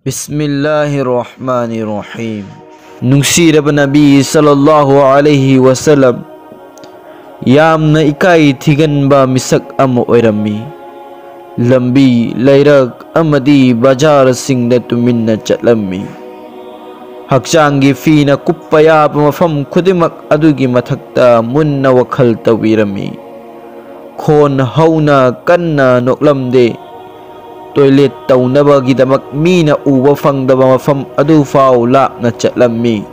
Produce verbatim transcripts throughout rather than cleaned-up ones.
ꯕꯤꯁꯃꯤꯜꯂꯥꯍꯤꯔ ꯔꯍꯃꯥꯅꯤꯔ ꯔꯍꯤꯝ꯫ ꯅꯨꯡꯁꯤꯔꯕ ꯅꯕꯤ ꯁꯜꯂꯜꯂꯥꯍꯨ ꯑꯂꯩꯍꯤ ꯋꯁꯜꯂꯝ, ꯌꯥꯝꯅ ꯏꯀꯥꯏ ꯊꯤꯒꯟꯕ ꯃꯤꯁꯛ ꯑꯃ ꯑꯣꯏꯔꯝꯃꯤ꯫ ꯂꯝꯕꯤ, ꯂꯩꯔꯛ ꯑꯃꯗꯤ ꯕꯖꯥꯔꯁꯤꯡꯗ ꯇꯨꯃꯤꯟꯅ ꯆꯠꯂꯝꯃꯤ꯫ ꯍꯛꯆꯥꯡꯒꯤ ꯐꯤꯅ ꯀꯨꯞꯄ ꯌꯥꯕ ꯃꯐꯝ ꯈꯨꯗꯤꯡꯃꯛ ꯑꯗꯨꯒꯤ ꯃꯊꯛꯇ ꯃꯨꯟꯅ ꯋꯥꯈꯜ ꯇꯧꯕꯤꯔꯝꯃꯤ꯫ ꯈꯣꯟ ꯍꯧꯅ ꯀꯟꯅ ꯅꯣꯛꯂꯝꯗꯦ꯫ ꯇꯣꯏꯂꯦꯠ ꯇꯧꯅꯕꯒꯤꯗꯃꯛ ꯃꯤꯅ ꯎꯕ ꯐꯪꯗꯕ ꯃꯐꯝ ꯑꯗꯨꯐꯥꯎ ꯂꯥꯞꯅ ꯆꯠꯂꯝꯃꯤ꯫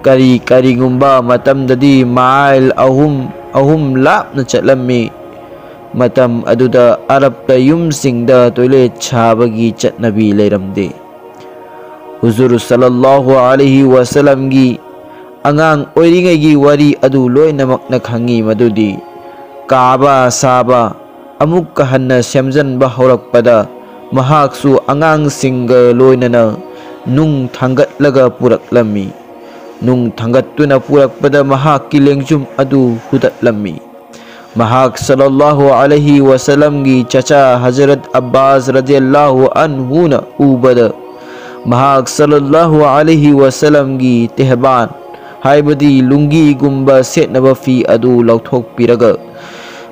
ꯀꯔꯤ ꯀꯔꯤꯒꯨꯝꯕ ꯃꯇꯝꯗꯗꯤ ꯃꯥꯏꯜ ꯑꯍꯨꯝ, ꯑꯍꯨꯝ ꯂꯥꯞꯅ ꯆꯠꯂꯝꯃꯤ꯫ ꯃꯇꯝ ꯑꯗꯨꯗ ꯑꯔꯕꯇ ꯌꯨꯝꯁꯤꯡꯗ ꯇꯣꯏꯂꯦꯠ ꯁꯥꯕꯒꯤ ꯆꯠꯅꯕꯤ ꯂꯩꯔꯝꯗꯦ꯫ ꯍꯨꯖꯨꯔ ꯁꯜꯂꯜꯂꯥꯍꯨ ꯑꯂꯩꯍꯤ ꯋꯁꯜꯂꯝꯒꯤ ꯑꯉꯥꯡ ꯑꯣꯏꯔꯤꯉꯩꯒꯤ ꯋꯥꯔꯤ ꯑꯗꯨ ꯂꯣꯏꯅꯃꯛꯅ ꯈꯪꯉꯤ꯫ ꯃꯗꯨꯗꯤ ꯀꯥꯕꯥ ꯁꯥꯕ ꯑꯃꯨꯛꯀ ꯍꯟꯅ ꯁꯦꯝꯖꯤꯟꯕ ꯍꯧꯔꯛꯄꯗ ꯃꯍꯥꯛꯁꯨ ꯑꯉꯥꯡꯁꯤꯡꯒ ꯂꯣꯏꯅꯅ ꯅꯨꯡ ꯊꯥꯡꯒꯠꯂꯒ ꯄꯨꯔꯛꯂꯝꯃꯤ꯫ ꯅꯨꯡ ꯊꯥꯡꯒꯠꯇꯨꯅ ꯄꯨꯔꯛꯄꯗ ꯃꯍꯥꯛꯀꯤ ꯂꯦꯡꯖꯨꯝ ꯑꯗꯨ ꯍꯨꯗꯠꯂꯝꯃꯤ꯫ ꯃꯍꯥꯛ ꯁꯜꯂꯜꯂꯥꯍꯨ ꯑꯂꯩꯍꯤ ꯋꯁꯜꯂꯝꯒꯤ ꯆꯆꯥ ꯍꯖꯔꯠ ꯑꯕꯥꯁ ꯔꯗꯤꯌꯜꯂꯥꯍꯨ ꯑꯟꯍꯨꯅ ꯎꯕꯗ, ꯃꯍꯥꯛ ꯁꯜꯂꯜꯂꯥꯍꯨ ꯑꯂꯩꯍꯤ ꯋꯁꯜꯂꯝꯒꯤ ꯇꯦꯍꯕꯥꯟ, ꯍꯥꯏꯕꯗꯤ ꯂꯨꯡꯒꯤꯒꯨꯝꯕ ꯁꯦꯠꯅꯕ ꯐꯤ ꯑꯗꯨ ꯂꯧꯊꯣꯛꯄꯤꯔꯒ,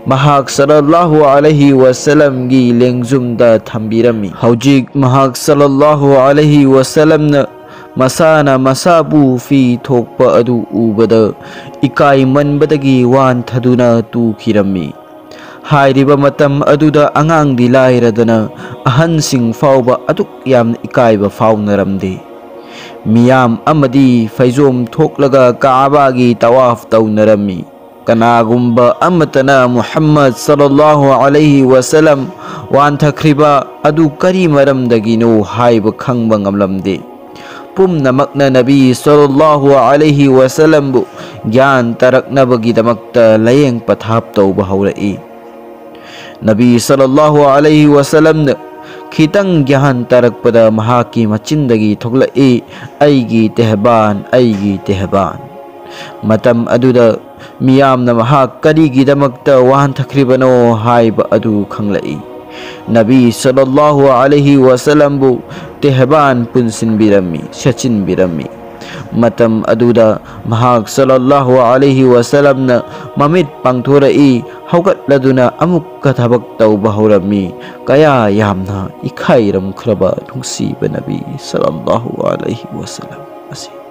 ꯃꯍꯥꯛ ꯁꯜꯂꯜꯂꯥꯍꯨ ꯑꯂꯩꯍꯤ ꯋꯁꯜꯂꯝꯒꯤ ꯂꯦꯡꯖꯨꯝꯗ ꯊꯝꯕꯤꯔꯝꯃꯤ꯫ ꯍꯧꯖꯤꯛ ꯃꯍꯥꯛ ꯁꯜꯂꯜꯂꯥꯍꯨ ꯑꯂꯩꯍꯤ ꯋꯁꯜꯂꯝꯅ ꯃꯁꯥꯅ ꯃꯁꯥꯕꯨ ꯐꯤ ꯊꯣꯛꯄ ꯑꯗꯨ ꯎꯕꯗ, ꯏꯀꯥꯏꯃꯟꯕꯗꯒꯤ ꯋꯥꯟꯊꯗꯨꯅ ꯇꯨꯈꯤꯔꯝꯃꯤ꯫ ꯍꯥꯏꯔꯤꯕ ꯃꯇꯝ ꯑꯗꯨꯗ ꯑꯉꯥꯡꯗꯤ ꯂꯥꯏꯔꯗꯅ ꯑꯍꯟꯁꯤꯡ ꯐꯥꯎꯕ ꯑꯗꯨꯛ ꯌꯥꯝꯅ ꯏꯀꯥꯏꯕ ꯐꯥꯎꯅꯔꯝꯗꯦ꯫ ꯃꯤꯌꯥꯝ ꯑꯃꯗꯤ ꯐꯩꯖꯣꯝ ꯊꯣꯛꯂꯒ ꯀꯥꯕꯥꯒꯤ ꯇꯋꯥꯐ ꯇꯧꯅꯔꯝꯃꯤ꯫ ꯀꯅꯥꯒꯨꯝꯕ ꯑꯃꯠꯇꯅ ꯃꯨꯍꯝꯃꯗ ꯁꯜꯂꯜꯂꯥꯍꯨ ꯑꯂꯩꯍꯤ ꯋꯁꯜꯂꯝ ꯋꯥꯟꯊꯈ꯭ꯔꯤꯕ ꯑꯗꯨ ꯀꯔꯤ ꯃꯔꯝꯗꯒꯤꯅꯣ ꯍꯥꯏꯕ ꯈꯪꯕ ꯉꯝꯂꯝꯗꯦ꯫ ꯄꯨꯝꯅꯃꯛꯅ ꯅꯕꯤ ꯁꯜꯂꯜꯂꯥꯍꯨ ꯑꯂꯩꯍꯤ ꯋꯁꯜꯂꯝꯕꯨ ꯒ꯭ꯌꯥꯟ ꯇꯥꯔꯛꯅꯕꯒꯤꯗꯃꯛꯇ ꯂꯥꯌꯦꯡ ꯄꯊꯥꯞ ꯇꯧꯕ ꯍꯧꯔꯛꯏ꯫ ꯅꯕꯤ ꯁꯜꯂꯜꯂꯥꯍꯨ ꯑꯂꯩꯍꯤ ꯋꯁꯜꯂꯝꯅ ꯈꯤꯇꯪ ꯒ꯭ꯌꯥꯟ ꯇꯥꯔꯛꯄꯗ ꯃꯍꯥꯛꯀꯤ ꯃꯆꯤꯟꯗꯒꯤ ꯊꯣꯛꯂꯛꯏ, "ꯑꯩꯒꯤ ꯇꯦꯍꯕꯥꯟ, ꯑꯩꯒꯤ ꯇꯦꯍꯕꯥꯟ"꯫ ꯃꯇꯝ ꯑꯗꯨꯗ ꯃꯤꯌꯥꯝꯅ ꯃꯍꯥꯛ ꯀꯔꯤꯒꯤꯗꯃꯛꯇ ꯋꯥꯟꯊꯈ꯭ꯔꯤꯕꯅꯣ ꯍꯥꯏꯕ ꯑꯗꯨ ꯈꯪꯂꯛꯏ꯫ ꯅꯕꯤ ꯁꯜꯂꯜꯂꯥꯍꯨ ꯑꯂꯩꯍꯤ ꯋꯥꯁꯂꯝꯕꯨ ꯇꯦꯍꯕꯥꯟ ꯄꯨꯟꯁꯤꯟꯕꯤꯔꯝꯃꯤ, ꯁꯦꯠꯆꯤꯟꯕꯤꯔꯝꯃꯤ꯫ ꯃꯇꯝ ꯑꯗꯨꯗ ꯃꯍꯥꯛ ꯁꯜꯂꯜꯂꯥꯍꯨ ꯑꯂꯩꯍꯤ ꯋꯥꯁꯂꯝꯅ ꯃꯃꯤꯠ ꯄꯥꯡꯊꯣꯔꯛꯏ, ꯍꯧꯒꯠꯂꯗꯨꯅ ꯑꯃꯨꯛꯀ ꯊꯕꯛ ꯇꯧꯕ ꯍꯧꯔꯝꯃꯤ꯫ ꯀꯌꯥ ꯌꯥꯝꯅ ꯏꯀꯥꯏꯔꯝꯈ꯭ꯔꯕ ꯅꯨꯡꯁꯤꯕ ꯅꯕꯤ ꯁꯜꯂꯜꯂꯥꯍꯨ ꯑꯂꯩꯍꯤ ꯋꯥꯁꯂꯝ ꯑꯁꯤ꯫